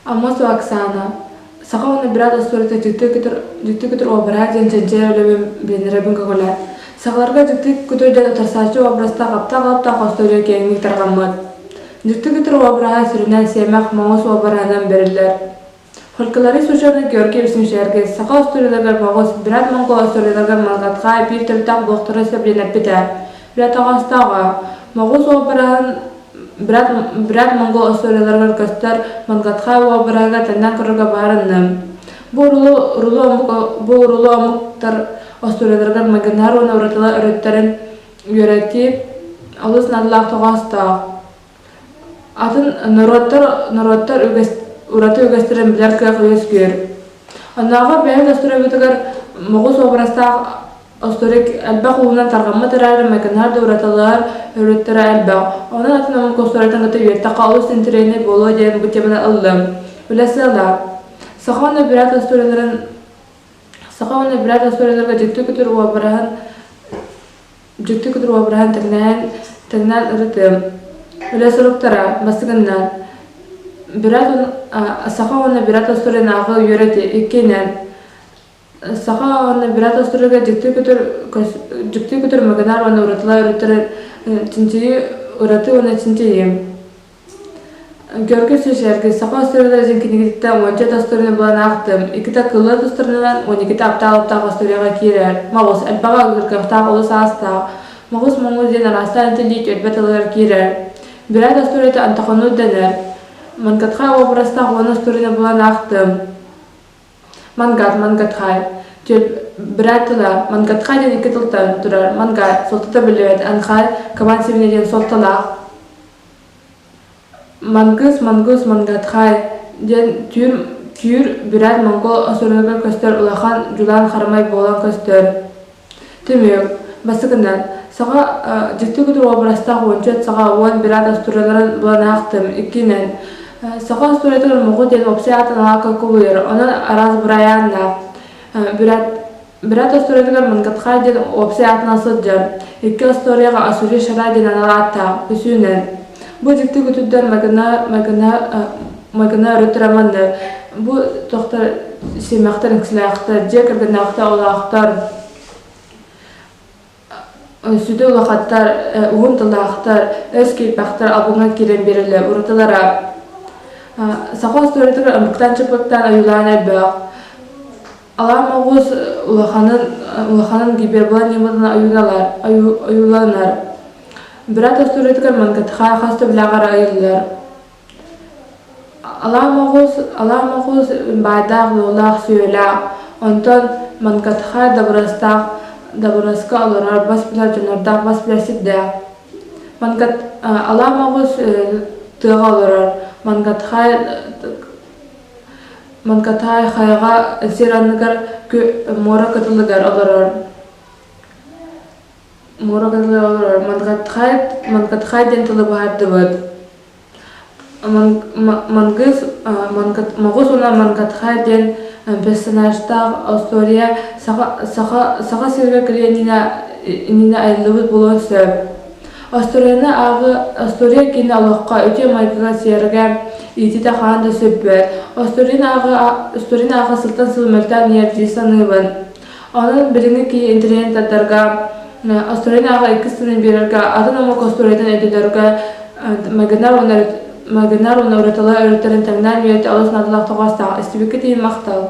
Аммосова Оксана, Саха уонна Бурят остуоруйата дьикти көтөр дьикти көтөр уобараһа диэн чинчийэр үлэбин билиннэрэбин көҕүлээн. Сахаларга дьикти көтөр диэн утарсааччы уобарастаах аптаах-алыптаах остуоруйа киэҥник тарҕаммыт. Дьикти көтөр уобараһа сүрүннээн сиэмэх моҥус уобараһынан бэриллэр. Фольклорист учуонай Георгий Васильевич саха остуоруйаларыгар моҕус, Бурят монгол остуоруйаларыгар Малгатхай биир төрүттээх буолуохтара сөп диэн эппитэ. Үлэ тоҕоостооҕо. Моҕус уобараһын Бурят монгол остуоруйаларыгар көстөр Мангатхай уобараһыгар тэҥнээн көрөргө баарынным. Бу урулу урулу омук бу урулу омуктар остуоруйаларыгар майгыннаһар уонна уратылар өрүттэрин үөрэтии олус наадалаах тоҕоостоох. Атын норуоттар норуоттар үгэс ураты үгэстэрин билэр кыах үөскүүр. Оннооҕор бэйэбит остуоруйабытыгар моҕус уобарастаах остуоруйа элбэх уунан тарҕаммыт эрээри майгыннаһар да уратылаһар өрүттэрэ элбэх. Онон атын омук остуоруйатын кытта үөртэххэ олус интэриэһинэй буолуо диэн бу теманы ыллым. Үлэ сыала. Саха уонна бүрээт остуоруйаларын Саха уонна бүрээт остуоруйаларга дьикти көтөр уобараһын Дьикти көтөр уобараһын тэҥнээн тэҥнээн ырытыам. Үлэ соруктара бастакыннан Бүрээт саха уонна бүрээт остуоруйаны ааҕыы үөрэтии иккиһинэн саха уонна бүрээт остуоруйга дьикти көтөр дьикти көтөр мыгынаар уонна уратылар өрүттэрин чинчийии ураты уонна чинчийии. Георгий Сишерги саха остуоруйалара диэн кинигэтиттэн уонча остуоруйаны булан аахтым. Иккитэ кыллар тустарынан, уон иккитэ аптаах-алыптаах остуоруйаҕа киирэр. Моҕус, элбэҕи ылгыргахтаах олус аастаах. Моҕус моҥус диэн араастаан этиллии түөлбэ тылыгар киирэр. Бүрээт остуоруйата Антохонур дэнэр. Мангатхай уобарастаах уон остуоруйаны булан аахтым. Мангат, Мангатхай. Бүрээт тыла Мангатхай диэн икки тылтан турар. Мангат, суолтата биллибэт, Анхай, кабан сибинэ диэн суолталаах. Мангыс, Мангус, Мангатхай диэн түүр түүр бүрээт монгол остуоруйатыгар көстөр улахан дьулаан харамай буолан көстөр. Түмүк, бастакынан, саха дьикти күтүр уобарастаах уонча саха уон бүрээт остуоруйаларын булан аахтым. Иккинэн, саха остуоруйатыгар моҕу диэн уопсай аатын аакка кубулуйар, онон араас бырайааннаах. Бүрээт Бүрээт остуоруйатыгар Мангатхай диэн уопсай аатынан сылдьар, икки остуоруйаҕа Асури Шара диэн анал ааттаах, үсүһүнэн. Бу дьикти күтүрдэр майгына майгына майгына өрүттэрэ маннык. Бу тохтор сиэмэхтэр, үҥсүлээхтэр, дьиэ кэргэннээхтэр, олоохтор, сүдү улахаттар, уһун тыллаахтар, өс киирбэхтэр албыҥҥа киирэн биэрэллэр уратылара. Саха остуоруйатыгар ымыктаан-чыпыктаан ойуулаан элбэх. Алаа моҕус улаханын улаханын гипербола ньыматынан ойуулалар ойууланар. Бират остуоруйатыгар Мангатха хас төбөлөөх айыллар. Алаа моҕус алаа моҕус баайдаах дуолаах сүөлээх, онтон Мангатха дабырастаах дабыраска олорор бас билэр дьоннордоох бас билэр сирдээх. Мангат алаа моҕус тыаҕа олорор, Мангатхай Манкатай хайаҕа сир анныгар муора кытылыгар олорор. Муора кытылыгар олорор. Мангатхай Мангатхай диэн тылы быһаардыбыт. Мангыс Моҕус уонна Мангатхай диэн персонажтаах остуоруйа саха саха саха сиригэр кэлиэн иннинэ иннинэ айыллыбыт буолуон сөп. Остуоруйаны ааҕыы остуоруйа киинэ олоххо үтүө майгыга сиэргэ иитиитэ хаһан да сүппэт. Остуоруйаны ааҕыы остуоруйаны ааҕыы сылтан сыл мөлтөөн иһэр дии саныыбын. Онон билиҥҥи киһи интэриэһин тардарга, остуоруйаны ааҕыы иккис тылын биэрэргэ, атын омук остуоруйатын өйдөтөргө майгыннар уонна майгыннар уонна уратылар өрүттэрин тэҥнээн үөрэтии олус наадалаах тоҕоостоох. Истибиккит иһин махтал.